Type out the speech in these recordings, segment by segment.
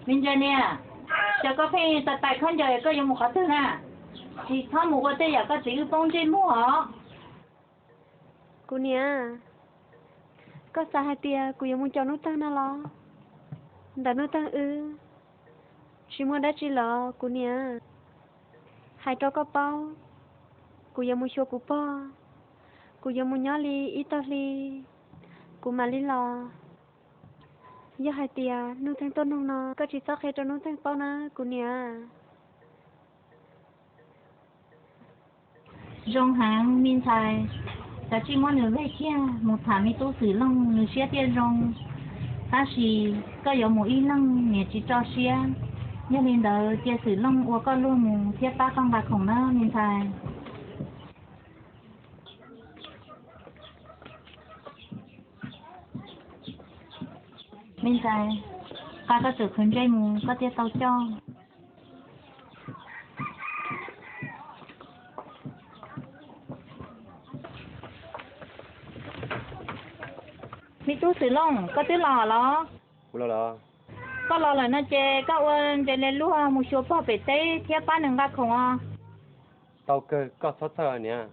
Me ntxhais niam, xyov koj pheej tais tais khaub ncaws koj yuav mus qhov twg na? Tsis txhob mus ua tej yam koj txiv wb poob ntsej muag os. Kuv niam, koj xav hais tias kuv yuav mus caum Nuj Teej no los? Ntawm Nuj Teej wb tsis muaj dab tsi los kuv niam. Hais rau koj paub, kuv yuav mus xyuas kuv pog, kuv yuav mus nyob li ib tag hli, kuv mam li los. Yog hais tias Nuj Teej tuaj noog no, koj tsis txhob qhia rau Nuj Teej paub na kuv niam. Zoo heev me ntxhais, kav tsij muab nws veg kiag mus tham me tub Xwm Looj, nws siab thiaj zoo. Tab sis koj yuav mus ib leeg niam tsis tso siab, yog li ntawd cia Xwm Looj ua koj luag mus thiab pab koj nqa khoom na me ntxhais. Me ntxhais, nqa koj tus qhwv ntsej mus koj thiaj tau coj. Me tub Xwm Looj, koj twb los los? Kuv los los. Koj los lawm no ces koj ua Ntses Lias luag mus xyuas pog pem teb thiab pab nws nqa khoom os. Tau kawg, koj txhob txhawj niam,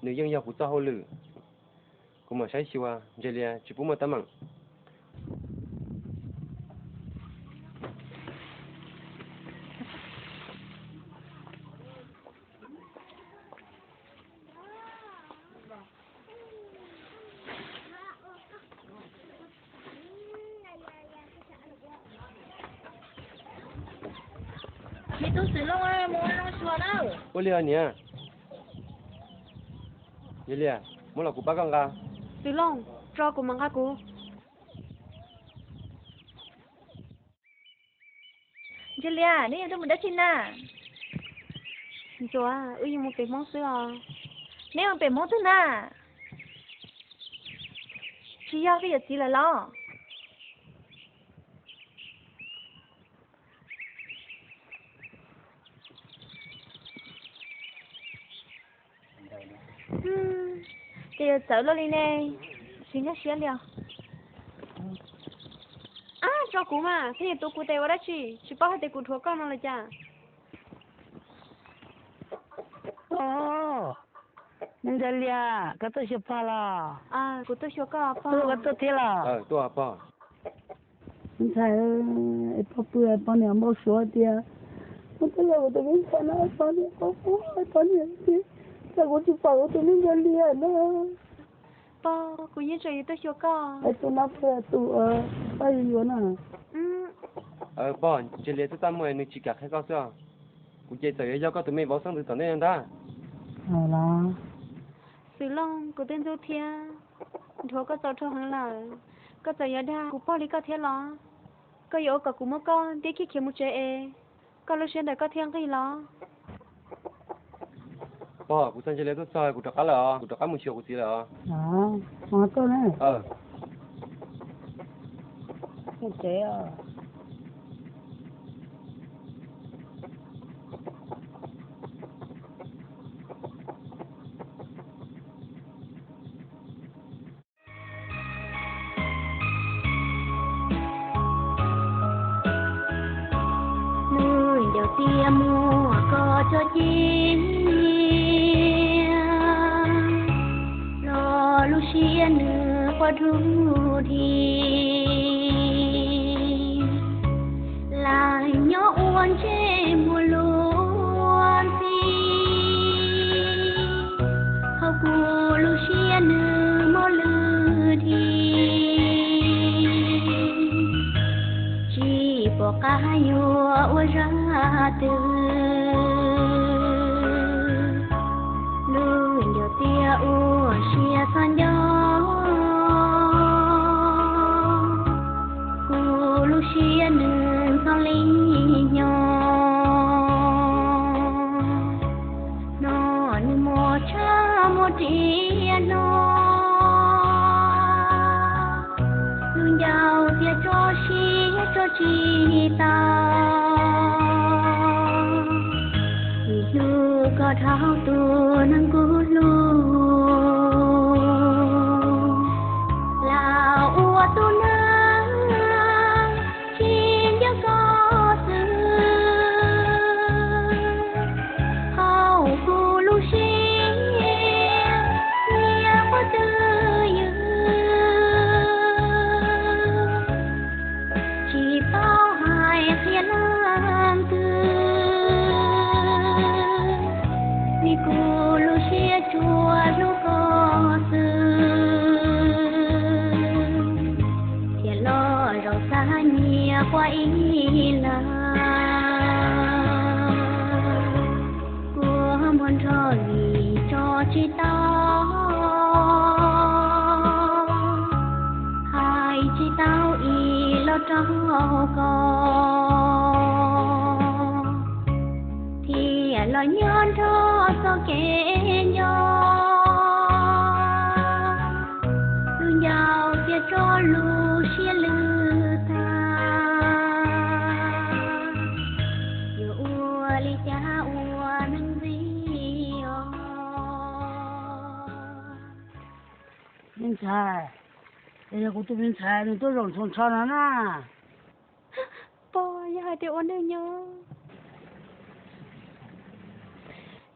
nws yeej yog kuv txoj hauj lwm. Kuv mam saib xyuas, Ntses Lias tsis pub muaj teeb meem. Me tub Xwm Looj, mus ua zoo xyuas na. Ua li os niam. Ntses Lias, muab los kuv pab koj nqa. Xwm Looj, tso kuv mam nqa kuv. Ntses Lias, neb yuav tuaj mus dab tsi na? Ntsuag, wb yuav mus pem Hmoob xwb os. Neb mus pem Hmoob twg na? Tsis yog koj yuav txiv lawm los? Ces yuav txawv luaj li ne, tsis nkag siab li os. Ab, tso kuv mas, koj yuav tuav kuv tes ua dab tsi? Tsis paub hais tias kuv dhuav koj no los cas? Ntses Lias, koj tuaj xyuas pog los? Kuv tuaj xyuas koj pog. Koj tuaj thiab los? Ntxhais, es pog pw pog niam npau suav tias, ua twb yog kuv tus me ntxhais na, pog niam, pog, pog niam, cas kuv tsis pom kuv tus me Ntses Lias na. Pog, kuv yeej tseem yuav tuaj xyuas koj. Es tus no pog tus pog yuav yuav na. Pog, Ntses Lias twb txaj muag nws tsis kam qhia koj xwb os. Kuv ces txawm yuav yog koj tus me vauv xeeb ntxwv tom ntej no ntag. Los, Xwm Looj, kuv twb ntxub thiab dhuav koj txaus dhau heev lawm, koj txawm yuav dag kuv pog li koj thiab los? Koj yuav ua kom kuv muab koj ntiab khiav khiav mus tsev es koj lub siab ntawm koj thiaj nqig los? Pog, kuv txog Ntses Lias tuaj txog, kuv rov qab lawm os, kuv rov qab mus xyuas kuv txiv lawm os. Nws ncaws tiab muag koj tso cia los lub siab nws quaj dub dhi. Lam nyob ua ntsej muag luag ntxhi, hauv kuv lub siab nws mob lwj dhi. Tsis pom qab yuav ua zaj twg, lub ncaws tiab ua siab txhob nco, kuv lub siab nws ntxhov li hnyo. No nws muaj tshaj muaj riam no, lub ncaws tiab tso siab tso tsis tau, vim hnub koj dhau tus neeg kuv hlub, lam ua tus neeg tsis nco koj Cia quaj ib leeg, kua muag nrho li tso tsis tau, hais tsis tau ib los rau ko, thiaj los nyob nrog txoj kev nco, lub ncauj thiaj tso lub siab lwj tag, yuav ua li cas ua neej ntxiv os. Me ntxhais, es yog kuv tus me ntxhais nws tuaj zaum ntxhov ntsho no na. Pog, yog hais tias ua neej nyob,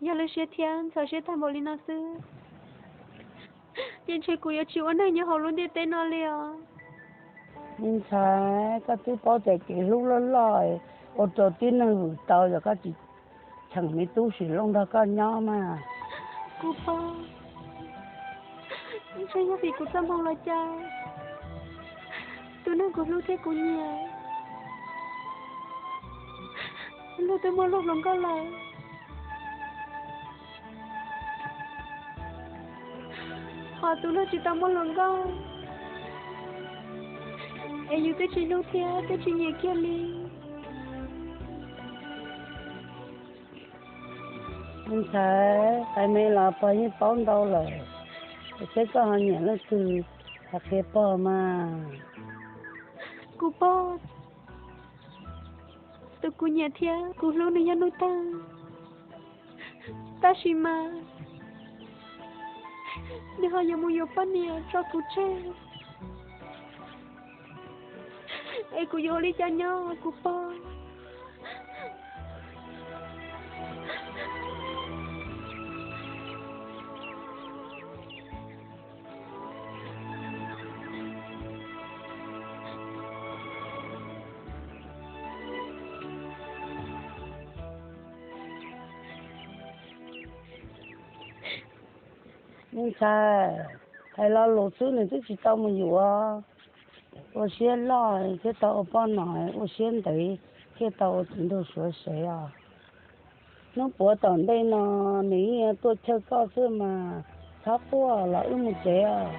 yog lub siab thiab ntxhov siab tag npaum li no xwb, ces ntshe kuv yuav tsis ua neej nyob hauv lub ntiaj teb no li os. Me ntxhais, koj twb paub tias kev hlub loj loj ua rau tib neeg vwm tau, yog koj tsis cheem me tub Sim Looj nrog koj nyob mas. Kuv pog, ntshe yog vim kuv txoj hmoo los cas, tus neeg kuv hlub thiab kuv nyiam, luag twb muab luag hluas nkauj lawm. Ho tus luag tsis tau muab hluas nkauj, es yus twb tsis hlub thiab twb tsis nyiam kiag li. Me ntxhais, qai me los pog yeej paub ntau lawm, es seb koj ho nyiam leej twg, hais qhia pog mas. Kuv pog, tus kuv nyiam thiab kuv hlub nws yog Nuj Taag, tab sis mas nws ho yuav mus yuav poj niam tso kuv tseg, es kuv yuav ua li cas nyob kuv pog? Me ntxhais, hais lo lus xwb nws twb tsis tau mus yuav, ua siab loj thiaj tau ua poj niam, ua siab ntev thiaj tau ua txiv nraug suav sev os. Hnub puav tom ntej no nws yeej tuaj chaw koj xwb mas, txhob quaj los wb mus tsev os.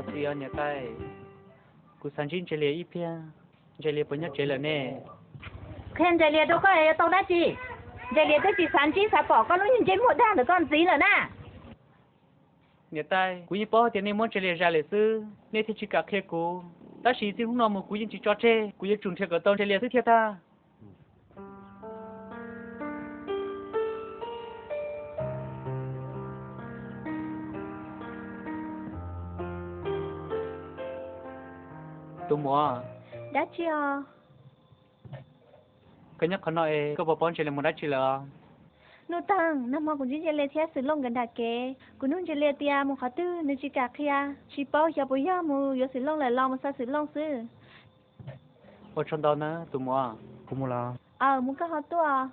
Thov txim os niam tais, kuv xav ntsib Ntsailias ib pliag, Ntsailias puas nyob tsev lawm ne? Qhia Ntsailias rau koj yuav tau dab tsi? Ntsailias twb tsis xav ntsib xav pom koj lub ntsej muag dag ntawm koj ntxiv lawm na. Niam tais, kuv yeej paub tias nej muab Ntsailias zais lawm xwb, nej thiaj tsis kam qhia kuv. Tab sis txij hnub no mus kuv yeej tsis tso tseg, kuv yuav tsum nrhiav kom tau Ntsailias xwb thiaj tag. Tus muam. Dab tsi os? Koj nyob qhov no es koj puas paub Ntsailias mus dab tsi lawm os? Nuj Taag, nag hmo kuv ntsib Ntsailias thiab Xwm Looj nkawd nram kev. Kuv nug Ntsailias tias mus qhov twg nws tsis kam qhia, tsis paub xyov puas yog mus yuav Xwm Looj lawm los mus xa Xwm Looj xwb. Ua tsaug ntau na tus muam. Kuv mus los. Aws, mus koj ho tuaj.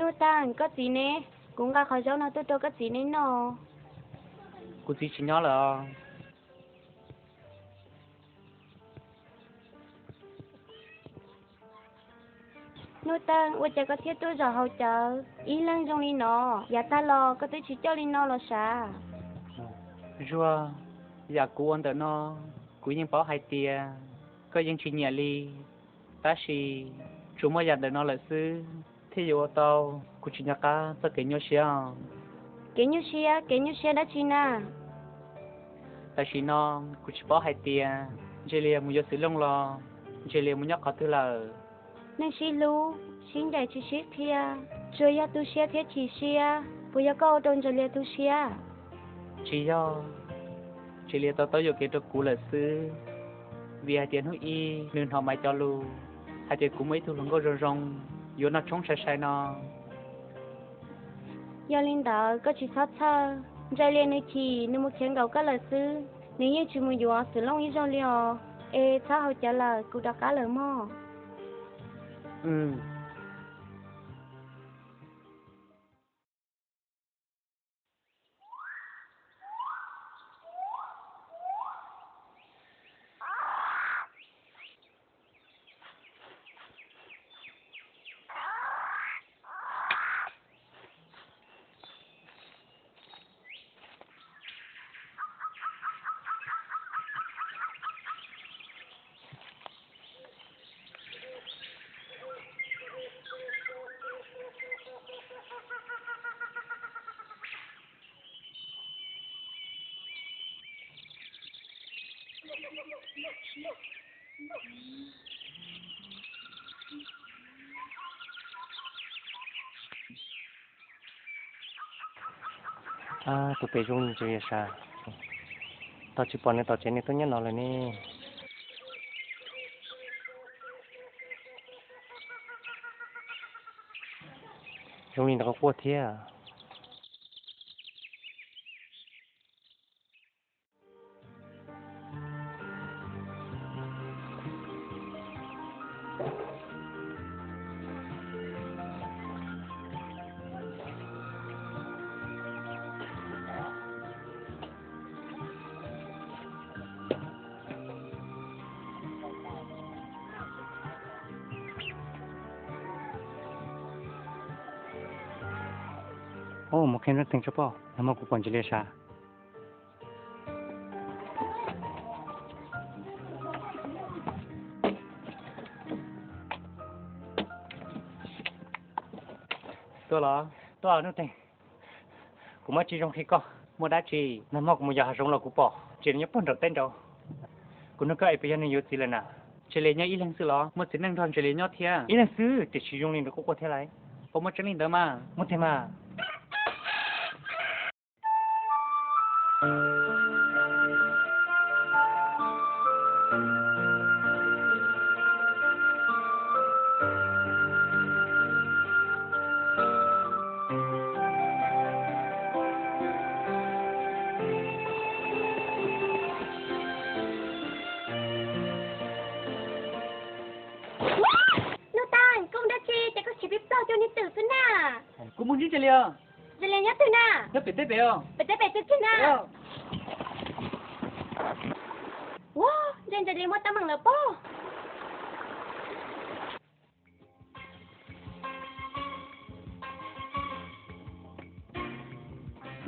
Nuj Taag, koj txiv ne? Kuv nqa qhov zaub no tuaj rau koj txiv neb noj. Kuv txiv tsis nyob lawm os. Nuj Taag, ua cas koj thiaj tuaj zaum hauv cawv ib leeg zoo li no? Yav tag los koj twb tsis coj li no los sav. Zuag, yam kuv ua ntawm no, kuv yeej paub hais tias koj yeej tsis nyiam li, tab sis tsuas muaj yam ntawm no lawm xwb thiaj yuav ua tau kuv tsis nco qab txoj kev nyuaj siab os. Kev nyuaj siab, kev nyuaj siab dab tsi na? Tam sim no kuv tsis paub hais tias Ntses Lias mus yuav Xwm Looj los Ntses Lias mus nyob qhov twg lawm. Neeg sib hlub, sib ncaim tsis sib qhia, tsuas yog tu siab thiab chim siab, puas yog koj ua rau Ntses Lias tu siab? Tsis yog, Ntses Lias tau taub yuam kev rau kuv lawm xwb, vim hais tias hnub ib nws hnov Maiv cov lus hais tias kuv muaj ib tug hluas nkauj zoo zoo yuav noj tshoob sai sai no. Yog li ntawd koj tsis txhob txhawj, Ntses Lias nws chim nws mus khiav nkaum koj lawm xwb, nws yeej tsis mus yuav Xwm Looj ib zaug li os. Es txhob haus cawv lawm, kuv rov qab lawm mog. Tus pem zoo li Ntses Lias sas, tos tsis pom nws tom tsev nws tuaj nyob no lawm ne. Zoo li nrov quaj quaj thiab. Mus qhia Nuj Teeg tso poj, nag hmo kuv pom Ntses Lias sas. Tuaj los? Tuaj Nuj Teeg. Kuv muaj tsis zoo qhia koj. Muaj dab tsi? Nag hmo kuv mus yos hav zoov los kuv pom Ntses Lias nyob puag nraum teb nraud. Kuv nug koj es puas yog nws yuav txiv lawm na? Ntses Lias nyob ib leeg xwb los? Muaj txiv neej nrog Ntses Lias nyob thiab? Ib leeg xwb, tiam sis zoo li nws quaj quaj thiab lauj. Puas muaj tseeb li ntawd mas? Muaj tiag mas. Nuj Teeg, koj mus dab tsi ces koj siv peb plaub cuaj niag twm xwb na. Kuv mus ntsib Ntses Lias. Ntses Lias nyob twg na? Nyob pem teb pem os. Pem teb pem twg kiag na? Ua, ntshe Ntses Lias muaj teeb meem lawm pob.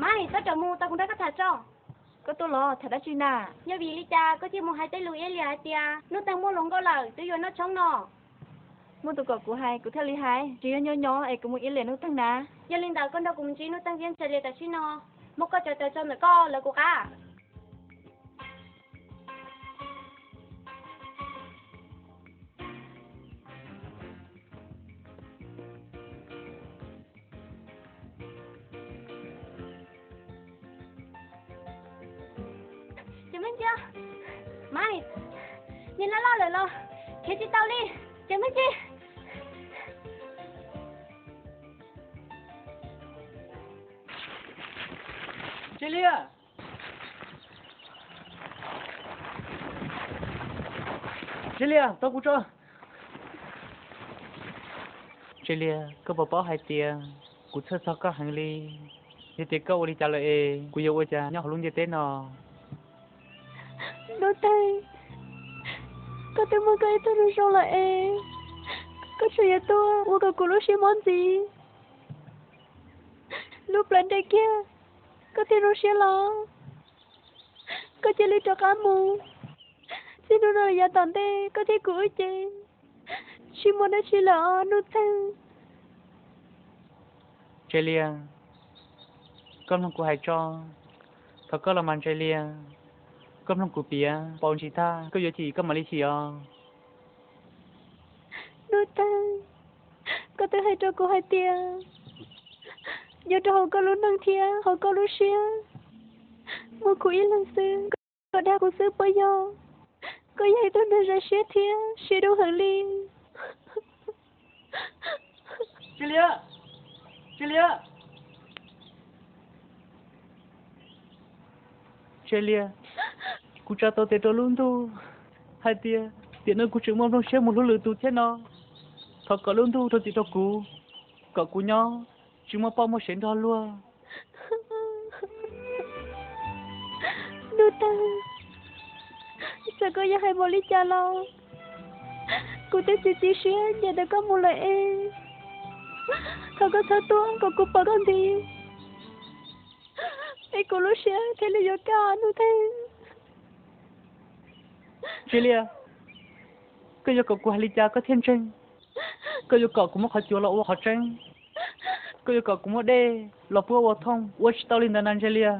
Maiv, txhob rawm mus, tau kuv nrog koj tham tso. Koj tuaj los tham dab tsi na? Yog vim li cas koj thiaj mus hais tej lus iab liam hais tias Nuj Teeg muaj hluas nkauj lawm twb yuav noj tshoob no? Muaj tus kom kuv hais kuv thiaj li hais, tsis yog nyob nyob es kuv mus iab liam Nuj Teeg na. Yog li ntawd koj nrog kuv mus ntsib Nuj Teeg thiab Ntses Lias tam sim no, muab koj cov cawv tso ntawm koj lawv kuv qab. Ces me ntsis, Maiv, niag loj loj lawm los khiav tsis tau li. Ces me ntsis, Ntses Lias, Ntses Lias, tos kuv tso. Ntses Lias, koj puas paub hais tias kuv txhawj txog koj heev li? Yog tias koj ua li cas lawm es kuv yuav ua cas nyob hauv lub ntiaj teb no? Nuj Teeg, koj twb muaj koj ib tug zoo zoo lawm es koj tseem yuav tuaj ua kom kuv lub siab mob ntxiv. Lub plawv nres kiag koj thiaj zoo siab los? Koj cia li rov qab mus, txij hnub no yav tom ntej koj thiab kuv wb ces tsis muaj dab tsi lawm os Nuj Teeg. Ntses Lias, Koj mloog kuv hais tso, thov koj los mas Ntsa Lias, koj mloog kuv piav, paus ntsis tag koj yuav chim koj mam li chim os. Nuj Teeg, koj twb hais rau kuv hais tias nyob rau hauv koj lub neej thiab hauv koj lub siab, muaj kuv ib leeg xwb, koj dag kuv xwb puas yog? Koj yog ib tug neeg zoo siab thiab siab dub heev li. Ntsa Lias, Ntsa Lias, Ntsa Lias, kuv tsa tau tes rau lub ntuj hais tias tiam no kuv tseem muaj nplooj siab mus hlub lwm tus thiab no. Thov kom lub ntuj rau txim rau kuv, kom kuv nyob tsis muaj poj muaj sev nrog luag. Nuj Teeg, txawm koj yuav hais npaum li cas los kuv twb txiav txim siab ncaim ntawm koj mus lawm es thov koj txhob tuaj kom kuv pom koj ntxiv, es kuv lub siab thiaj li yuav kaj, Nuj Teeg. Ntsa Lias, koj yuav kom kuv hais li cas koj thiaj ntseeg? Koj yuav kom kuv muab qhov cuav los ua qhov tseeb? Koj yuav kom kuv muab dej los puab ua thooj ua tsis tau li ntawd na Ntsa Lias?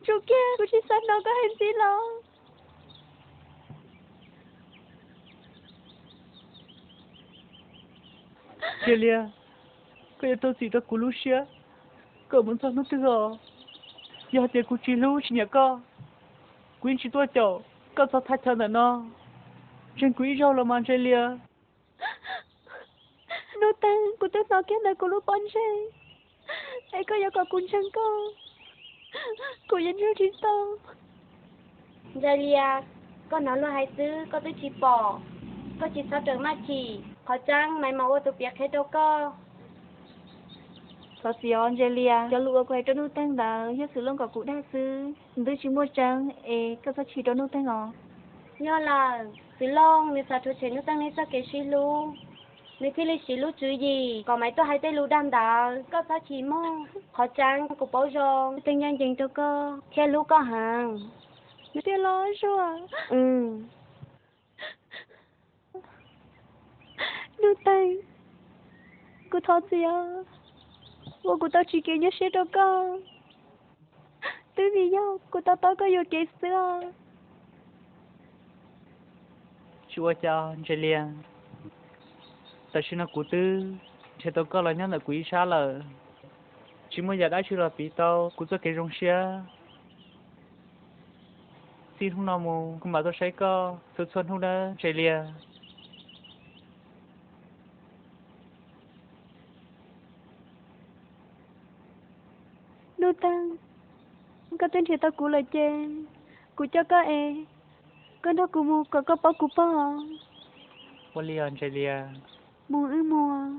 Tsum kiag, kuv tsis xav hnov koj hais ntxiv los. Ntsa Lias, koj yuav rau txim rau kuv lub siab kom mus txog hnub twg os? Yog hais tias kuv tsis hlub tsis nyiam koj, kuv yeej tsis tuaj caum koj txog thaj chaw ntawm no. Ntseeg kuv ib zaug los mas Ntsa Lias. Nuj Teeg, kuv twb hnov kiag ntawm kuv lub pob ntseg, es koj yuav kom kuv ntseeg koj, kuv yeej ntseeg tsis tau. Ntsa Lias, koj hnov luag hais xwb koj twb tsis pom, koj tsis txhob rawm maj chim. Qhov tseeb Maiv Mos ua tus piav qhia rau koj. Thov txim os Ntsa Lias, cov lus uas kuv hais rau Nuj Teeg ntawd yog Xwm Looj kom kuv dag xwb, nws twb tsis muaj tseeb es koj txhob chim rau Nuj Teeg os. Yog lawm, Xwm Looj nws xav rhuav tshem Nuj Teeg nej txoj kev sib hlub, nws thiaj li siv lub tswv yim kom Maiv tuaj hais tej lus dag ntawd. Koj txhob chim mog, qhov tseeb kuv paub zoo Nuj Teeg ncaj ncees rau koj thiab hlub koj heev. Tiag los Zuag? Nuj Teeg, kuv thov txim os, uas kuv tau tsis kev nyuaj siab rau koj, twb vim yog kuv to taub koj yuam kev xwb os. Tsis ua cas Ntsa Lias, tam sim no kuv twb nrhiav tau koj los nyob ntawm kuv ib sab lawm, tsis muaj yam dab tsi los piv tau kuv txoj kev zoo siab. Txij hnub no mus kuv mam tuaj saib koj txhua txhua hnub nawb Ntsa Lias. Nuj Teeg, koj twb nrhiav tau kuv lawm ces kuv coj koj es koj nrog kuv mus kom koj paub kuv pog. Ua li os Ntsa Lias. Mus wb mus.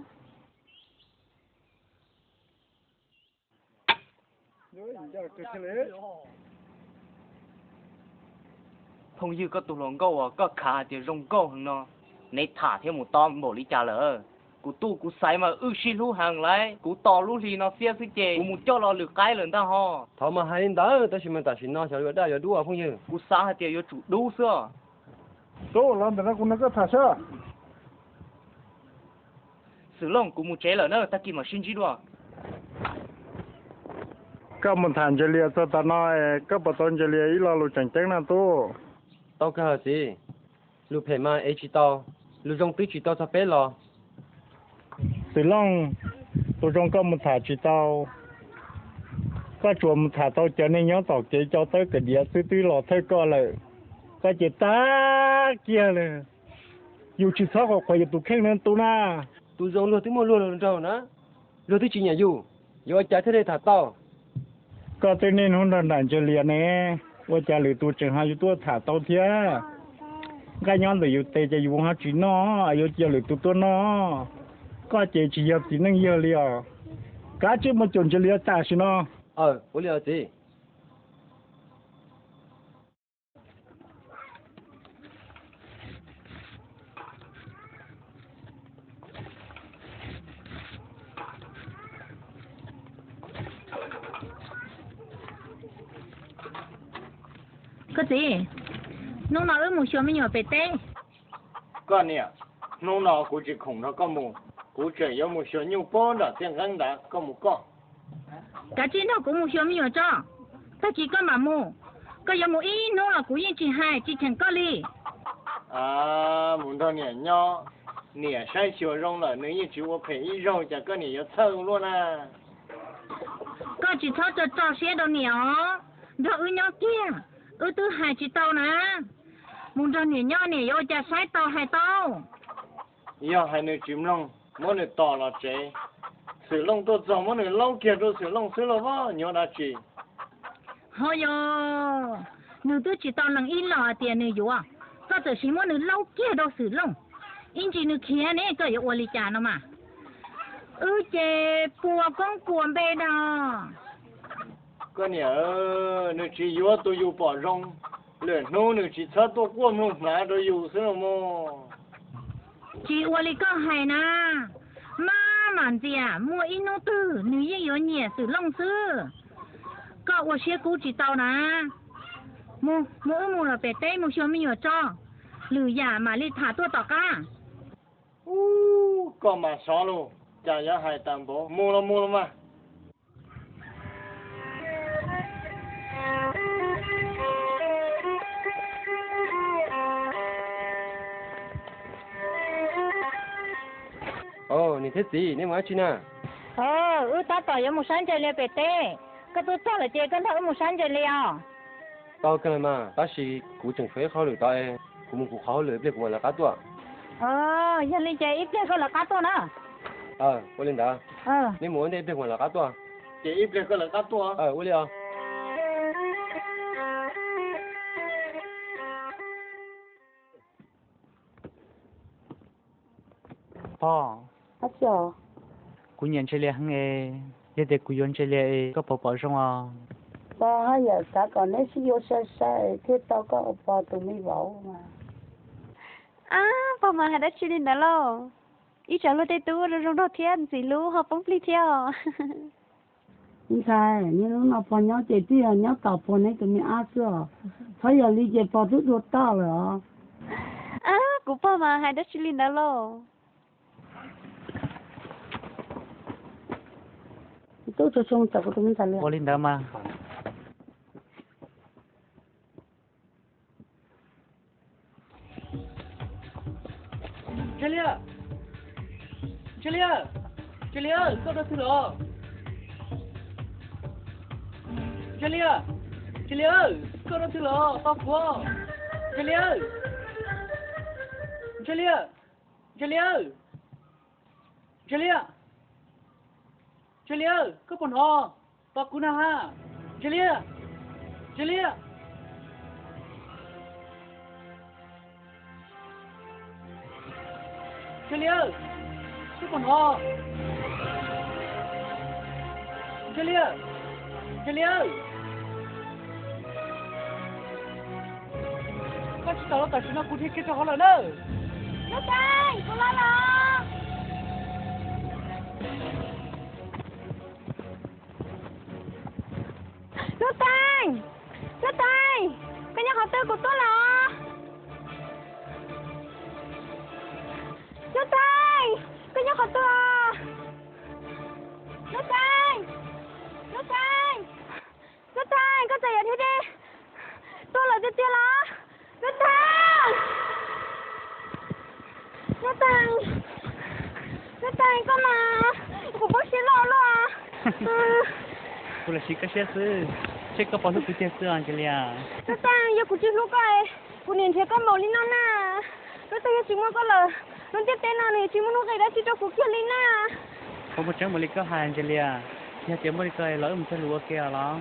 Phooj ywg, koj tus hluas nkauj uas koj khav hais tias zoo nkauj heev no, neb tham thiab mus tob npaum li cas lawm? Kuv tu kuv xaiv mas wb sib hlub heev lauj, kuv tos lub hli no xiab xwb ces kuv mus coj los lwm qaib lawm ntag ho. Thov mas hais li ntawd, tab sis mas tam sim no xyov yuav daj yuav dub phooj ywg. Kuv xav hais tias yuav tsum dub xwb os. Tub, los ntawm no kuv nrog koj tham saib. Xwm Looj, kuv mus tsev lawm na, tag kis mam sib ntsib dua. Koj mus tham Ntsa Lias txog tav no, koj puas tau Ntsa Lias ib lo lus tseem ceeb no tub? Tau kawg txiv, lus phem mas ev tsis tau, lus zoo twb tsis tau txog peb los. Xwm Looj, tus zoo koj mus tham tsis tau, koj tsuas mus tham tau cov neeg nyob tom kev cau tawb kawm diav xwb twb los thawj koj lawm, koj ces tag kiag lawm. Yus tsis txhob qhuas qhuas yus tus kheej na tub na. Tus zoo luag twb muaj luag hluas nraug na, luag twb tsis nyiam yus, yuav ua cas thiaj li tham tau? Koj twb niaj hnub nrog nraim Ntsa Lias ne, ua cas lwm tus tseem ho yuav tuaj tham tau thiab? Nqaij nyob ntawm yus tes ces yus ho tsis noj, yuav cia lwm tus tuaj noj. Koj ces tsis yog txiv neej yawg li os. Kav tsij mus caum Ntsa Lias tam sim no. Ua li os txiv. Koj txiv, hnub no wb mus xyuas me nyuam pem teb. Koj niam, hnub no kuv tsis khoom nrog koj mus. Kuv tseem yuav mus xyuas nyuj puag nram tiaj nqeeb ntawd, koj mus koj. Kav tsij nrog kuv mus xyuas me nyuam tso, tag kis koj mam mus. Koj yuav mus ib hnub los kuv yeej tsis hais tsis cheem koj li. Mus nrog niam nyob, niam saib xyuas zoo lawm nws yeej tsis ua phem ib zaug, cas koj niam yuav txhawj luaj na. Koj tsis txhob tso tso siab rau niam os, nrog wb nyob kiag, wb twb hais tsis tau na. Mus nrog niam nyob niam yuav ua cas saib tau hais tau. Yog hais nws tsis mloog, muab nws tom los tsev. Xwm Looj tuaj txog muab nws laub kiag rau Xwm Looj xwb los vos, nyuaj dab tsi. Ho yog, nws twb tsis tau lees ib los hais tias nws yuav, koj txawm sim muab nws laub kiag rau Xwm Looj, ib ntsis nws khiav ne koj yuav ua li cas no mas. Wb ces puas koob puas npe dag. Koj niam, nws tsis yuav tus yus pom zoo, lwm hnub nws tsis txhob tuaj quaj mloog hnav rau yus xwb los mas. Tsis ua li koj hais na, maj mam ntxias, muaj ib hnub twg nws yeej yuav nyiam Xwm Looj xwb. Koj ua siab kub tsis tau na. Mus, mus wb mus lawm pem teb mus xyuas me nyuam tso, lwm yam mam li tham tuaj tom qab. Ub, koj mas sov lauj, cas yuav hais tas npaum, mus los mus los mas. Niam thiab txiv, neb mus dab tsi na? Wb tab tom yuav mus saib Ntsaig Lias pem teb. Koj tuaj txog lawm ces koj nrog wb mus saib Ntsaig Lias os. Tau kawg mas, tab sis kuv tseem tshuav ib qho hauj lwm tod es, kuv mus kuv qhov hauj lwm ib pliag kuv mam lawv qab tuaj. Yog li ces ib pliag koj lawv qab tuaj na. Ua li ntawd, neb mus ua ntej ib pliag kuv mam lawv qab tuaj. Ces ib pliag koj lawv qab tuaj. Ua li os. Pog, kuv nyiam Ntsaig Lias heev es, yog tias kuv yuav Ntsaig Lias es koj puas pom zoo os? Pog haj yam xav kom neb sib yuav sai sai thiaj tau koj ua pog tus me vauv mas. Ab, pog mas hais dab tsi li ntawd lauj? Ib tsam luag tej tub zoo zoo nraug thiab ntxim hlub ho poob plig thiab os. Ntxhais, niaj hnub no pog nyob ces twb yog nyob tos pog neb tus me ab xwb os. Txhob yog li ces pog twb dua toj lawm os. Ab, kuv pog mas hais dab tsi li ntawd lauj? Tub tso tsoo tom kuv tus me ntxhais li. Ua li ntawd mas. Ntsaig Lias, Ntsaig Lias, Ntsaig Lias, koj rau twg los? Ntsaig Lias, Ntsaig Lias, koj rau twg los? Tos kuv. Ntsaig Lias, Ntsaig Lias, Ntsaig Lias, Ntsaig Lias, Ntsaig Lias, koj puas hnov? Tos kuv na ha. Ntsaig Lias, Ntsaig Lias, Ntsaig Lias, koj puas hnov? Ntsaig Lias, Ntsaig Lias, koj tsis tau los tam sim no kuv dhia kiag rau hauv lawm na. Nuj Teej, kuv los lawm. Nuj Teej, Nuj Teej, koj nyob qhov twg, kuv tuaj lawm. Nuj Teej, koj nyob qhov twg? Nuj Teej, Nuj Teej, Nuj Teej, koj tseem yuav dhia dej tuaj lawm tiag tiag los? Nuj Teej, Nuj Teej, Nuj Teej, koj mas, kuv poob siab loj luaj. Kuv los siv koj siab xwb, seb koj puas hlub kuv tiag xwb os Ntsaig Lias. Nuj Teej, yog kuv tsis hlub koj, kuv niam nrhiav koj npaum li no na. Nuj Teej, yog tsis muaj koj lawm, lub ntiaj teb no nws yuav tsis muaj nuj nqis dab tsi rau kuv kiag li na. Puas muaj tseeb npaum li koj hais Ntsaig Lias? Yog tias muaj li ko los wb mus cog lus ua ke os los.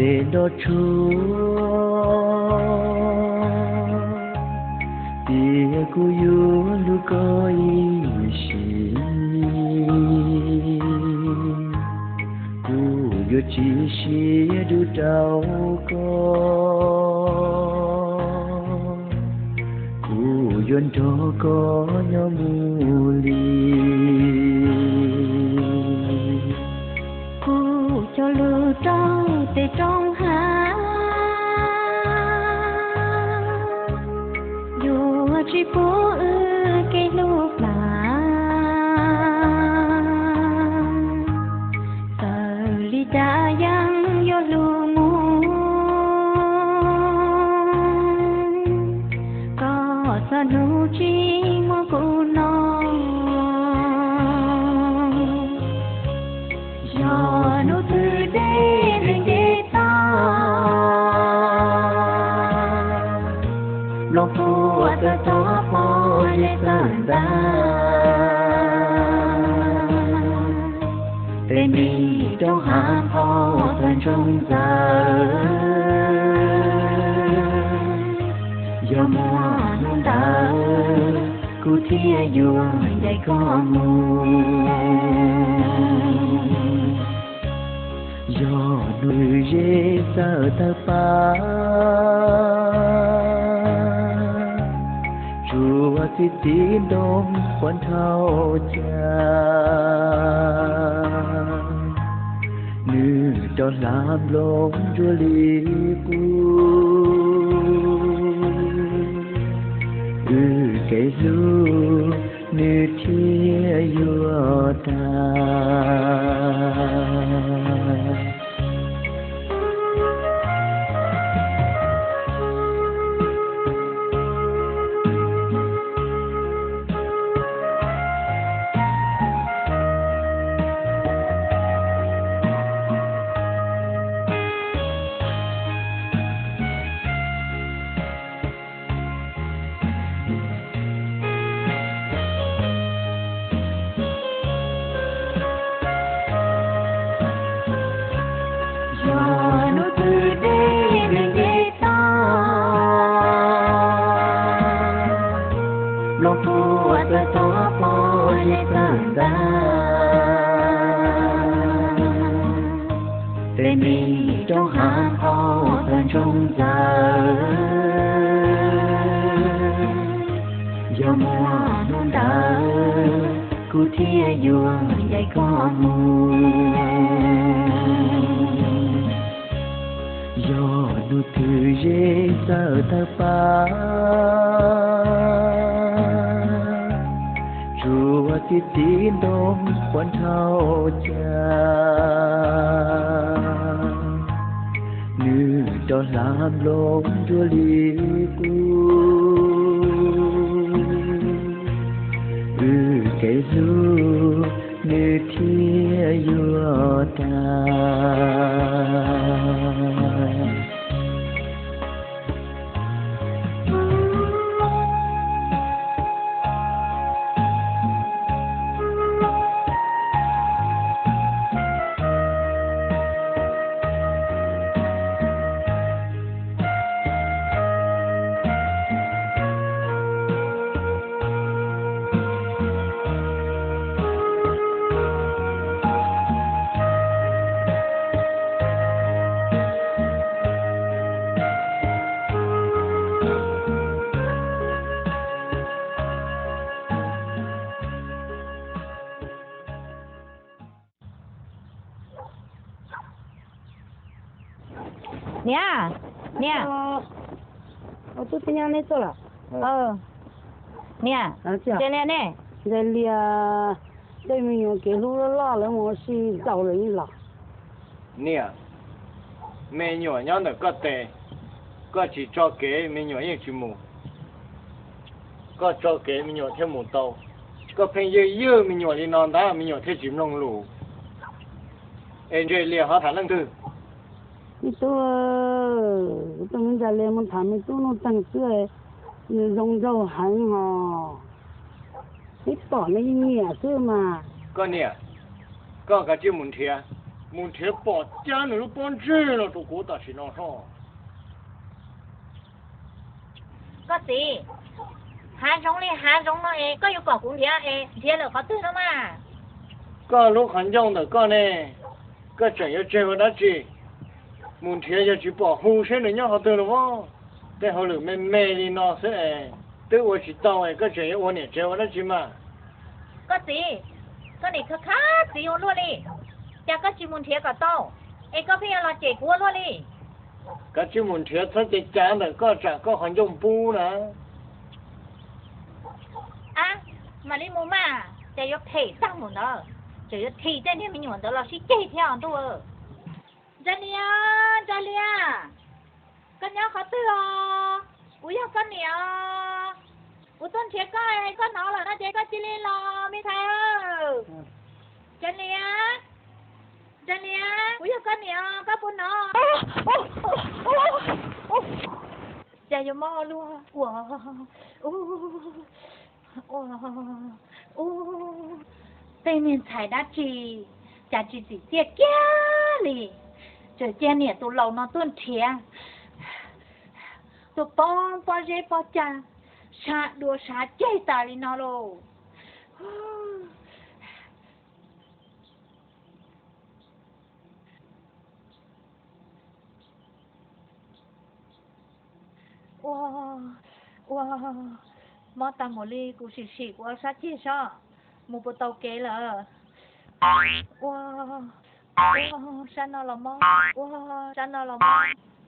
Ces nrov tsuag tias kuv yuav hlub koj ib sim, kuv yuav tsis siab dub rau koj, kuv yuav nrog koj nyob mus li. Kuv cog lus rau tes rooj hav, yuav tsis pub wb kev hlub plam. Txawm li cas yeej yuav hlub mus, koj txoj hlub tsis muaj kuv no. Yog hnub twg dej nqes nqes toj, nplooj puam txawv txhob pom zeb txawv ntag, tej me roob hav phau txawv ntsoog ntxawv. Yog muaj hnub ntawd kuv thiaj yuav ncaim koj mus. Yog nws zeb txawm tawg pab, tsuas txi txiv ntoo quaj nrhau cas, nws rov hlav nplooj ntsuab li qub, wb kev hlub nws thiaj yuav tag. Yog hnub twg dej nqes nqes toj, nplooj puam txawv txhob pom zeb txawv ntag, tej me roob hav phau txawv ntsoog ntxawv. Yog muaj hnub ntawd kuv thiaj yuav ncaim koj mus. Yog hnub twg zeb txawm tawg pab, tsuas txi txiv ntoo quaj nrhau cas, nws rov hlav nplooj ntsuab li qub, wb kev hlub nws thiaj yuav tag. Niam, niam. Tub Txiv Nyoog, nej tuaj los? Niam, Ntxhais Lias, Ntxhais Lias tej me nyuam kev hlub loj loj lawv mus ua si zaum lawm los? Niam, me nyuam nyob ntawm koj tes, koj tsis tso kev me nyuam yeej tsis mus. Koj tso kev me nyuam thiaj mus tau. Koj pheej ywg ywg me nyuam li no ntag me nyuam thiaj tsis mloog lus. Es Ntxhais Lias ho tham leej twg? Me tub, kuv tus me Ntxhais Lias mus tham me tub Nuj Teeg xwb, nws zoo nraug heev hos. Neb pom neb yeej nyiam xwb mas. Koj niam, koj kav tsij mus nrhiav, mus nrhiav pom cab nws lub pob ntseg los rau kuv tam sim no soj. Koj txiv, hav zoov li hav zoov no es koj yuav kom kuv nrhiav es nrhiav lawm qhov twg no mas? Koj lub qhov ncauj ntawm koj ne, koj tseem yuav tseg ua dab tsi? Mus nrhiav yog tsis pom hu seb nws nyob qhov twg los as. Tej hauj lwm me me li no xwb es twb ua tsis tau es koj tseem yuav ua niam tsev ua dab tsi mas? Koj txiv, koj nim khab khab txiv ua luaj li, cas koj tsis mus nrhiav kom tau, es koj pheej yuav los cem kuv ua luaj li. Koj tsis mus nrhiav txhob cev cav ntawm koj tsam koj qhov ncauj npub na. Ab, mam li mus mas, cas yuav phem tag mus ntawd, tseem yuav thim tej niag me nyuam ntawd los sib ceg thiab os ntuj. Ntsa Lias, Ntsa Lias, koj nyob qhov twg os? Kuv yog koj niam os. Kuv tuaj nrhiav koj, koj hnov lawm no ces koj cia li los me ntxhais. Ntsa Lias, Ntsa Lias, kuv yog koj niam, koj puas hnov? Cas yuav mob luaj ua, ua, ua, tej niag ntxhais dab tsi cas tsis txim txiaj kiag li, tseem cia niam tus laus no tuaj nrhiav, tuaj poob pob zeb pob cag, sab dua sab ceg tas li no lauj. Ua, ua, mob tas mus li, kuv sim sim kuv sab ceg seb mus puas tau kev lawm. Ua, ua, sab no los mob, ua, sab no los mob,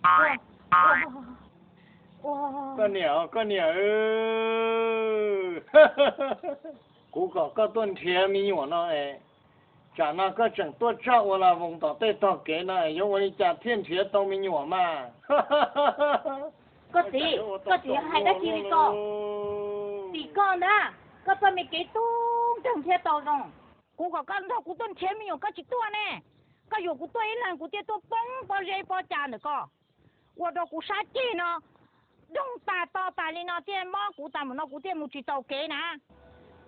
ua, ua, ua. Koj niam, koj niam, kuv kom koj tuaj nrhiav me nyuam no es, tsam no koj tseem tuaj tsaj ua la voos tom tej tog kev no es yuav ua li cas thiaj nrhiav tau me nyuam mas? Koj txiv, koj txiv hais dab tsi li ko? Tim koj ntag, koj txoj me kev tub nkeeg thiab tau zoo. Kuv kom koj nrog kuv tuaj nrhiav me nyuam koj tsis tuaj ne. Koj yuam kuv tuaj ib leeg kuv thiaj tuaj poob pob zeb pob cag ntawm koj, ua rau kuv sab ceg no doog tas to tas li no thiaj mob kuv tas mus no kuv thiaj mus tsis tau kev na.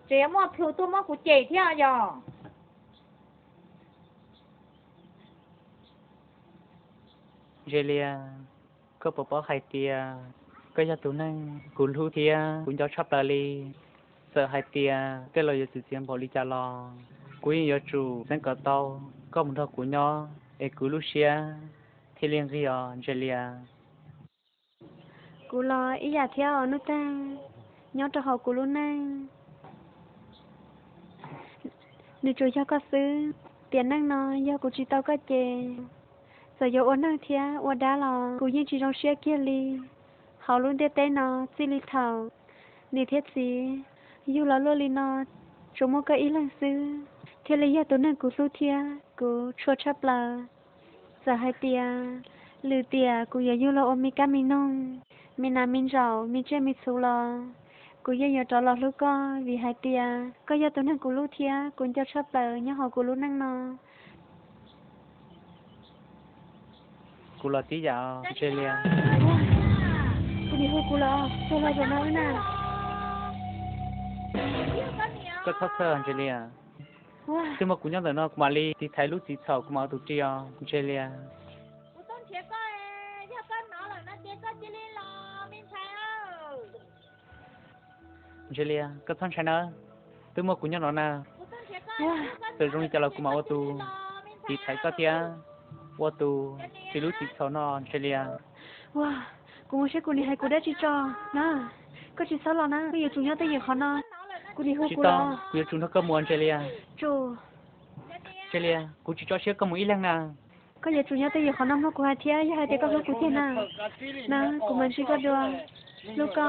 Tseem yuav muaj plhus tuaj muab kuv cem thiab yog? Ntse Lias, koj puas paub hais tias koj yog tus neeg kuv hlub thiab kuv nco tshaj plaws li. Txawm hais tias tej laus yuav txwv txiav npaum li cas los kuv yeej yuav tsum xeeb kom tau koj mus nrog kuv nyob es kuv lub siab thiaj li nqig os Ntse Lias. Kuv los ib yam thiab os Nuj Teeg, nyob rau hauv kuv lub neej nws tsuas yog koj xwb. Tiam neej no yog kuv tsis tau koj ces txawm yuav ua neeg thiab ua dab los kuv yeej tsis zoo siab kiag li. Hauv lub ntiaj teb no txij li thaum niam thiab txiv yug los luaj li no, tsuas muaj koj ib leeg xwb thiaj li yog tus neeg kuv hlub thiab kuv tshua tshaj plaws. Txawm hais tias lwm tiam kuv yuav yug los ua me kab me noog, me nas me ntsaum, me tsiaj me txhu los kuv yeej yuav rov los hlub koj vim hais tias koj yog tus neeg kuv hlub thiab kuv nco tshaj plaws nyob hauv kuv lub neej no. Kuv los tib yam Ntse Lias. Kuv nim hu kuv los, kuv los zaum no wb na. Koj txhob txhawj Ntse Lias. Twb muaj kuv nyob ntawm no kuv mam li tiv thaiv lub txim txhaum kuv mam ua tus ris os Ntse Lias. Ntse Lias, koj txhob ntshai nawb, twb muaj kuv nyob no na. Txawm zoo li cas los kuv mam ua tus tiv thaiv koj thiab ua tus ris lub txim txhaum no Ntse Lias. Ua, kuv mus seb kuv nim hais kuv dab tsi tso na. Koj tsis txhob los na, koj yuav tsum nyob twj ywm qhov no. Kuv nim hu kuv los. Kuv yuav tsum nrog koj mus Ntse Lias. Ntse Lias, kuv tsis tso siab koj mus ib leeg na. Koj yuav tsum nyob twj ywm qhov no mloog kuv hais thiab, yog hais tias koj hlub kuv tiag na, na kuv mam ntsib koj dua. Hlub koj.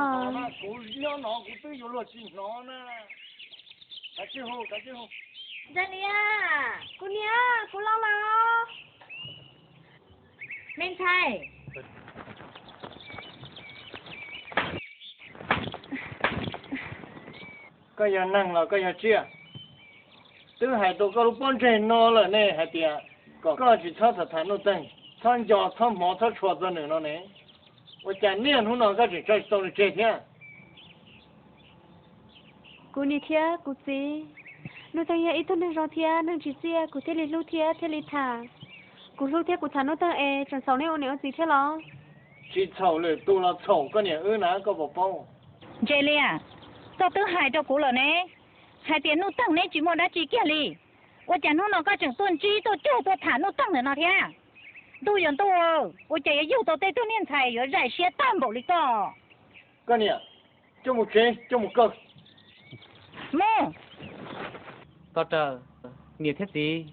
Ntse Lias, kuv niam, kuv los lawm. Me ntxhais, koj yog neeg los koj yog tsiaj? Twb hais tau koj lub pob ntseg no lawm ne hais tias kom koj tsis txhob tham tham Nuj Teeg, txhob nco txhob hmov txhob tshua txog nws no ne. Ua cas niaj hnub no koj tseem tso tsis tau nws tseg thiab? Kuv niam thiab kuv txiv, Nuj Teeg yog ib tug neeg zoo thiab neeg tsim txiaj kuv thiaj li hlub thiab thiaj li tham. Kuv hlub thiab kuv tham Nuj Teeg es tseem txhaum nej ua niam ua txiv thiab los? Tsis txhaum lwm tus los txhaum koj niam wb na, koj puas paub? Ntse Lias, koj twb hais rau kuv lawm ne, hais tias Nuj Teeg neb tsis muaj dab tsi kiag li. Ua cas hnub no koj tseem tuaj ntsib tuaj cuag tuaj tham Nuj Teeg ntawm no thiab? Ntuj yuav ntuj, ua cas yuav yug tau tej tug niag ntxhais yuav zais siab tag npaum li koj? Koj niam, coj mus tsev, coj mus kaw. Mus! Tau raws, niam thiab txiv,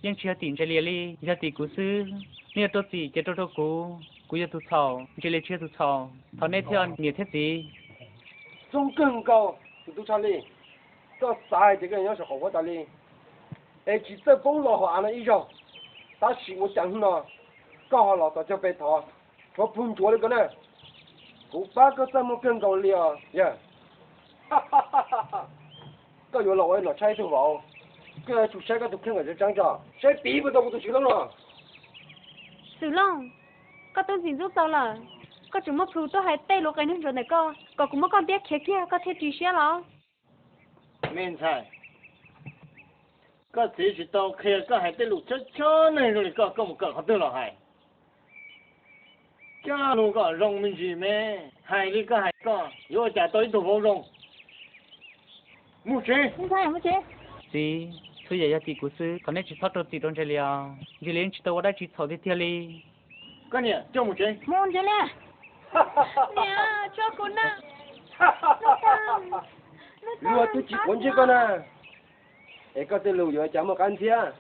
yeej tsis yog tim Ntse Lias li, yog tim kuv xwb. Nej yuav rau txim ces rau rau kuv, kuv yog tus txhaum, Ntse Lias tsis yog tus txhaum. Thov nej thiaj niam thiab txiv. Zoo kawg nkaus tus tub Tshaj Lis, koj xav hais tias koj nyob saum qaum huab tas li es tsis txawj poob los hauv av no ib zaug, tab sis ua cas hnub no koj ho los txog cog pes thov rhuav plhu ntsuav li ko na? Kuv pab koj txaj muag kawg nkaus li os yawg. Koj yuav los ua nom tshaj ib tug vauv, koj yuav tsum saib koj tus kheej kom tseeb tseeb tso, saib piv puas tau kuv tus Xwm Looj no. Xwm Looj, koj twb ntxim ntxub txaus lawm, koj tseem muab plhu tuaj hais tej lus qe neeg ntsuav ntawm koj, kom kuv muab koj ntiab khiav kiag koj thiaj ris siab los? Me ntxhais, koj txiv tsis tau qhia koj hais tej lus chob chob neeg zoo li koj, koj mus kawm qhov twg los hais? Coj lus kom zoo me ntsis me, hais li koj hais koj yuav ua cas tau ib tug vauv zoo. Mus tsev. Txiv, txhua yam yog tim kuv xwb, thov nej tsis txhob rau txim rau Ntse Lias. Ntse Lias yeej tsis tau ua dab tsi txhaum tiag tiag li. Koj niam, coj mus tsev. Mus Ntse Lias. Niam, tso kuv na. Luag twb tsis quav ntsej koj na, es koj tej lus yuav cas muaj qab ntxhiab.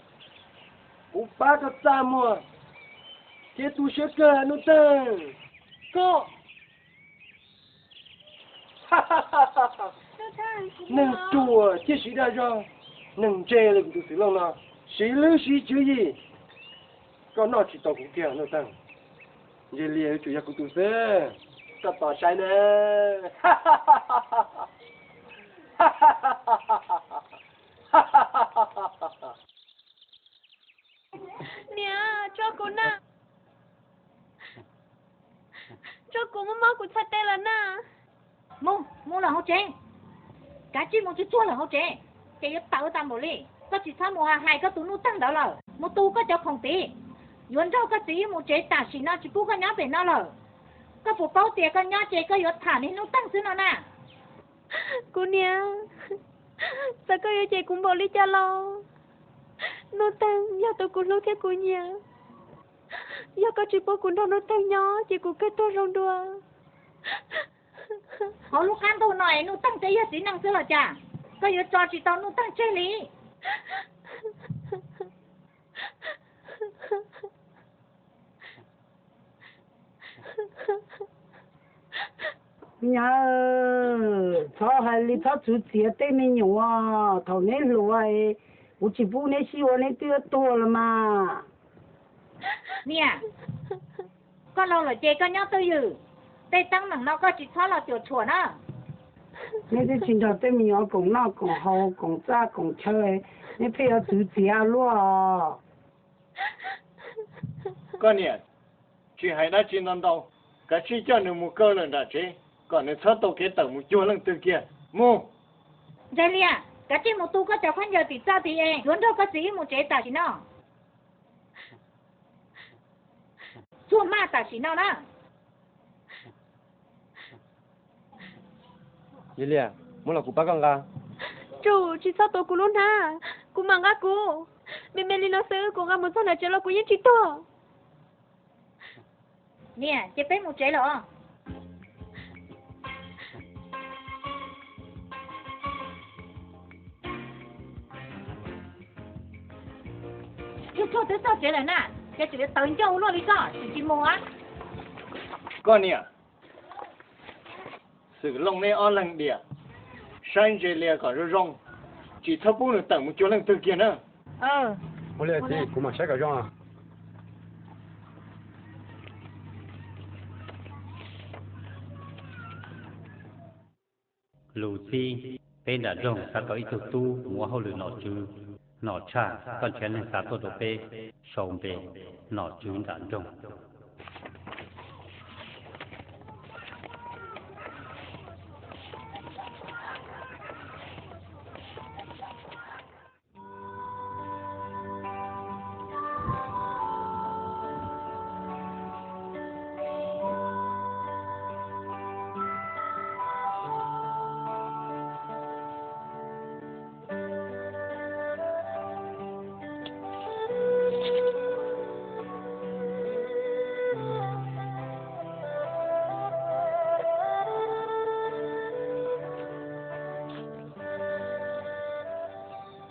Kuv pab koj txaj muag thiab tu siab kawg Nuj Teeg. Koj neeg ruam thiab siv dag zog, neeg ntse li kuv tus Xwm Looj no, siv lwj siv tswv yim, koj noj tsis tau kuv kiag Nuj Teeg. Ntse Lias yuav tsum yog kuv tus xwb, koj tos saib na. Niam, tso kuv na. Tso kuv, muab mob kuv txhais tes lawm na. Mus, mus lawm hauv tsev. Kav tsij mus tsuag tsuag lawm hauv tsev, ces yuav tawv tas npaum li. Koj tsis txhob mus hais koj tus Nuj Teeg ntawd lawm, mus tu koj cov khoom tid. Yuav nrog koj txiv wb mus tsev tam sim no, tsis pub koj nyob pem no lawm. Koj puas paub tias koj nyob ces koj yuav tham niag Nuj Teeg xwb no na? Kuv niam, txawm koj yuav cem kuv npaum li cas los Nuj Teeg yog tus kuv hlub thiab kuv nyiam. Yog koj tsis pub kuv nrog Nuj Teeg nyob ces kuv kawg tuag zoo dua. Hauv lub qab ntuj no es Nuj Teeg twb yog txiv neej xwb los cas? Koj yuav tso tsis tau Nuj Teeg tseg li. Nyab, txhob hais li, txhob txwv txiav tej me nyuam, thaum neb hluas, kuv tsis pub neb sib ua neb twb tuag los mas. Niam, koj laus lawm ces koj nyob twj ywm, tej teeb meem no koj tsis txhob los cuam tshuam na. Neb twb tsis nrog tej me nyuam koom noj koom haus koom txaj koom chaw, neb pheej yuav txwv txiav luaj. Koj niam, tsis hais dab tsi ntau ntau, kav tsij coj nws mus kaw lawm nram tsev, kom nws txhob tau kev tawm mus cuag leej twg kiag. Mus! Ntse Lias, kav tsij mus tu koj cov khaub ncaws tim txaj tid es yuav nrog koj txiv wb mus tsev tam sim no. Txuag maj tam sim no na. Ntse Lias, muab los kuv pab koj nqa. Tsum, tsis txhob tuav kuv lub hnab, kuv mam nqa kuv. Me me li no xwb kuv nqa mus txog nram tsev los kuv yeej tsis tuag. Niam, ces peb mus tsev los. Tsuag tsuag twb txog tsev lawm na, ces tseem yuav tawv ncauj luaj li koj, tseem tsis mus a? Koj niam, Xwm Looj neb ob leeg diam, saib Ntse Lias kom zoo zoo, tsis txhob pub nws tawm mus cuag leej twg kiag na. Ua li txiv, kuv mam saib kom zoo. Lus txib, peb nram nroog xav tau ib tug tub mus ua hauj lwm nom tswv. Nom Tshaj, koj nrhiav neeg xav tuaj rau peb sau npe, nom tswv nram nroog.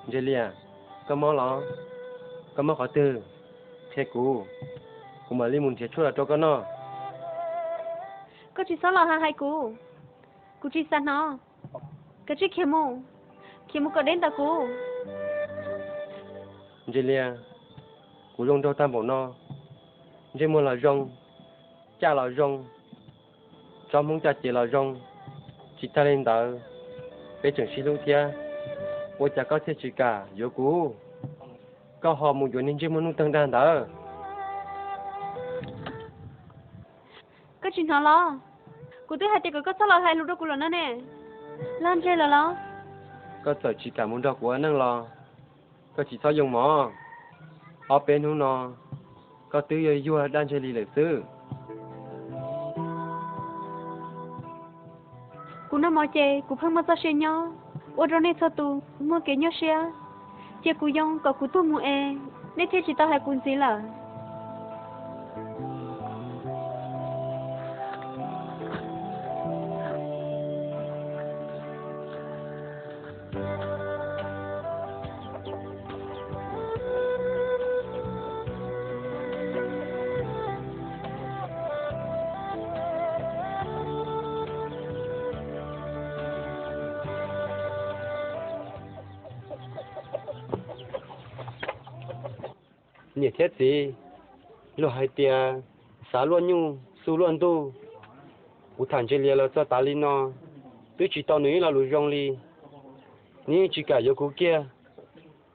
Ntses Lias, koj mob los? Koj mob qhov twg? Qhia kuv, kuv mam li mus nrhiav tshuaj los rau koj noj. Koj tsis txhob los hais kuv, kuv tsis xav hnov. Kav tsij khiav mus, khiav mus kom deb ntawm kuv. Ntses Lias, kuv zoo nraug tag npaum no, ntsej muag los zoo, caj los zoo, tsob hmoob caj ces los zoo, tsis tag li ntawd, peb tseem sib hlub thiab, ua cas koj thiaj tsis kam yuav kuv? Koj ho mus yuav niag ntsej muag Nuj Teeg dag ntawd. Koj tsis hnov los? Kuv twb hais tias kom koj txhob los hais lus rau kuv lawm no ne. Los ntseg lawm los? Koj txawm tsis kam mus nrog kuv ua neej los koj tsis txhob yoo mov. Ob peb hnub no koj twb yuag yuag dab Ntses Lias lawm xwb. Kuv noj mov ces kuv pheej muaj txoj sia nyob, ua rau nej txhua tus muaj kev nyuaj siab. Cia kuv yoo kom kuv tuag mus es nej thiaj tsis tau hais kuv ntxiv lawm. Niam thiab txiv, luag hais tias xav luaj nyuj xu luaj ntuj. Kuv tham Ntses Lias los txog tav li no, twb tsis tau nws ib lo lus zoo li. Nws yeej tsis kam yuav kuv kiag,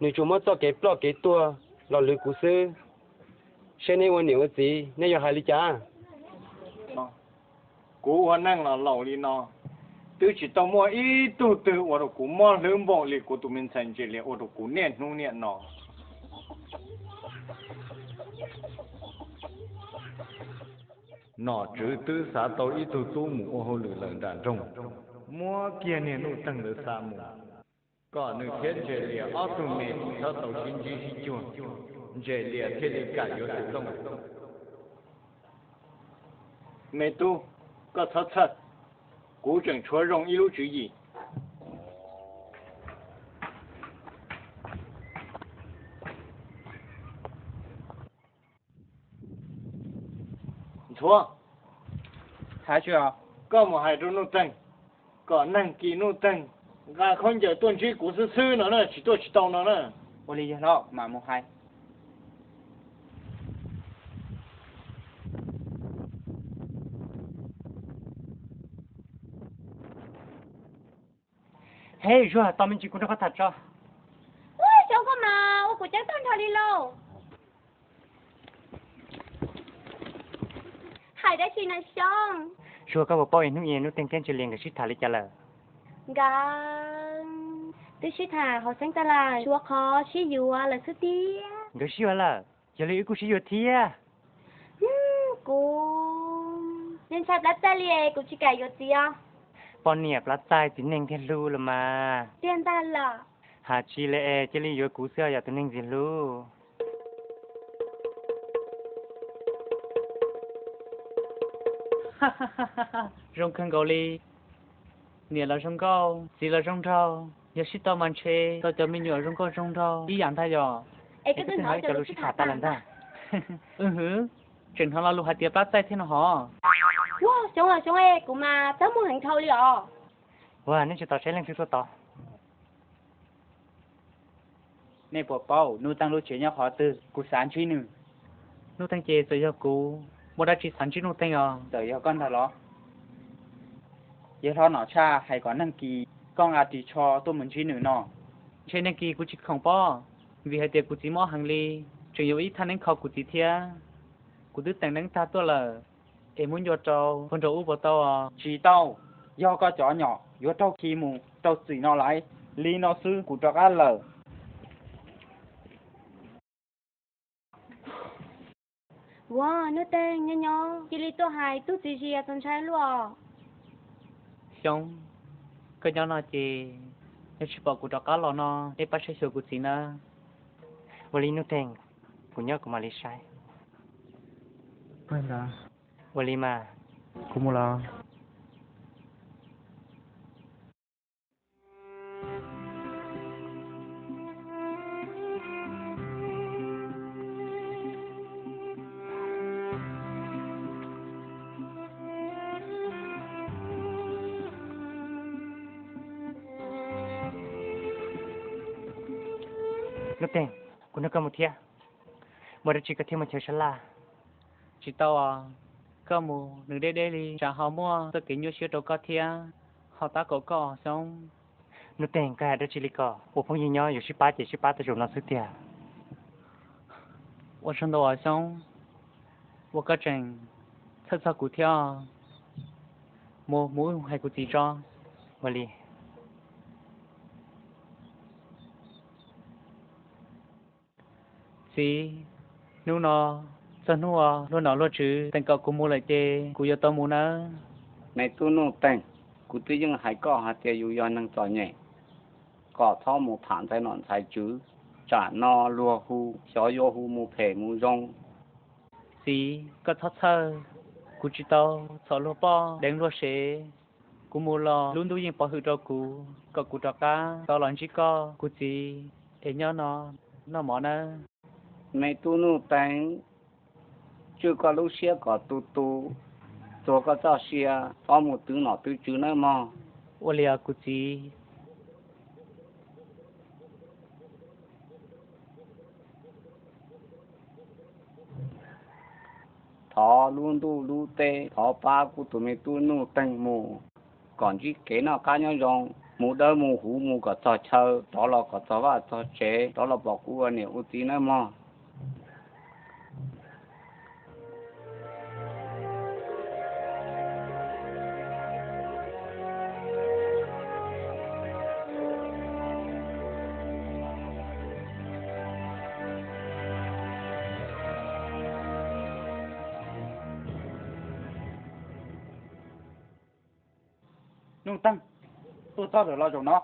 nws tsuas muab txoj kev ploj kev tuag los lwv kuv xwb. Seb neb ua niam ua txiv nej yuav hais li cas? Kuv ua neej los laus li no, twb tsis tau muaj ib tug twg ua rau kuv mob hlwb npaum li kuv tus me ntxhais Ntses Lias ua rau kuv niaj hnub niaj no. Nom tswv twb xav tau ib tug tub mus ua hauj lwm lawm nram nroog, muab kiag niag Nuj Teeg ntawd xa mus, kom nws thiab Ntses Lias ob tug me tsis txhob tau sib ntsib sib cuag, Ntses Lias thiaj li kam yuav tus Looj. Me tub, koj txhob txhawj, kuv tseem tshuav zoo ib lub tswv yim. Ntxhuav, koj mus hais rau Nuj Teeg kom neeg kis Nuj Teeg nqa khaub ncaws tuaj ntsib kuv xwb xwb no na, tsis tuaj tsis tau no na. Ua li yog hlob, mam mus hais. Hej Zuag, tos me ntsis kuv nrog koj tham tso. Ua, Xyoob, koj mas ua kuv ceeb tag nrho li lauj. Hais dab tsi na Xyoob? Zuag, koj puas paub es hnub i Nuj Teeg thiab Ntses Lias nkawd sib tham li cas lawm? Nkawd twb sib tham hauv xeeb tag lawm, tshuav qhov sib yuav lawm xwb tiag. Nkawd sib yuav lawm? Yog li wb kuj sib yuav thiab. Kuv ntshai plab txaij li es kuv tsis kam yuav txiv os. Poj niam plab txaij txiv neej thiaj hlub los mas. Tiag ntag los? Hais tsis li es cia li yuav kuv xwb yog tus neeg ntxim hlub. Zoo kawg nkaus li. Niam los zoo nkauj, txiv los zoo nraug, yog sib tau mas ntshe tau cov me nyuam zoo nkauj zoo nraug ib yam ntag yom. Es koj twb hnov cov lus sib tham tas lawm ntag. Wb hwv, tseem hnov lo lus hais tias plab txaij thiab no hov. Ua, Xyoob, Xyoob, kuv mas txaj muag heev dhau li os. Ua, nej tsis tau saib leej twg tuaj tod. Nej puas paub Nuj Teeg lub tsev nyob qhov twg? Kuv xav ntsib nws. Nuj Teeg ces txawm yog kuv, muaj dab tsi xav ntsib Nuj Teeg os? Txawm yog koj ntag los? Yawg hlob Nom Tshaj hais kom neeg kis koj nqa ris tsho tuaj mus ntsib nws no. Ntshe neeg kis kuv tsis khoom pob, vim hais tias kuv txiv mob heev li, tseem yuav ib thaj neeb kho kuv txiv thiab. Kuv twb teem neeb tag tuaj lawm, es muab ncua rau puag nraum ub puas tau os? Tsis tau, yog koj cov nyom yuav raug khi mus rau txim no lawm. Li no xwb kuv rov qab lawm. Ua, Nuj Teeg nyob nyob cia li tuaj hais tub txiv zias txaus ntshai luaj. Xyoob, koj nyob no ces yog tsis pom kuv rov qab los no nej pab saib xyuas kuv txiv nawb. Ua li Nuj Teeg, kuv nyob kuv mam li saib. Ua li mas, kuv mus los. Nuj Teeg, kuv nrog koj mus thiab. Muaj dab tsi koj thiaj mus chaw sab laj? Tsis tau os, koj mus nws deb deb li, tsam ho muaj txoj kev nyuaj siab rau koj thiab, ho tab kaum koj os Xyoob. Nuj Teeg, koj hais dab tsi li ko? Ua phooj ywg nyob yuav sib pab ces sib pab tej zaum no xwb tiag. Ua tsaug ntau os Xyoob, ua koj tseem txhawj txog kuv thiab. Mus, mus wb hais kuv txiv tso. Ua li. Txiv, hnub no txog hnub luag nom luag tswv teem kom kuv mus lawm ces kuv yuav tau mus nawb. Me tub Nuj Teeg, kuv twb yeej hais koj hais tias yus yog neeg txom nyem, kom txhob mus tham ntxhais nom ntxhais tswv, tsam no luag hu, xyov yuav hu mus phem mus zoo. Txiv, koj txhob txhawj, kuv tsis tau txhom luag poj deev luag sev. Kuv mus los lub ntuj yeej pov hwm rau kuv, kom kuv rov qab tau los ntsib koj kuv txiv, es nyob no noj mov nawb. Me tub Nuj Teeg, tswj koj lub siab kom tu tu, txuag koj txoj sia, txhob mus twv nom twv tswv nawb mog. Ua li os kuv txiv. Thov lub ntuj lub teb thov pab kuv tus me tub Nuj Teeg mus kom ntsib kev noj qab nyob zoo, mus dawb mus huv mus kom txog chaw, rov los kom txog vaj txog tsev, rov los pom kuv ua niam ua txiv nawb mog. Nuj Teeg, tuaj txog lawm los zaum no.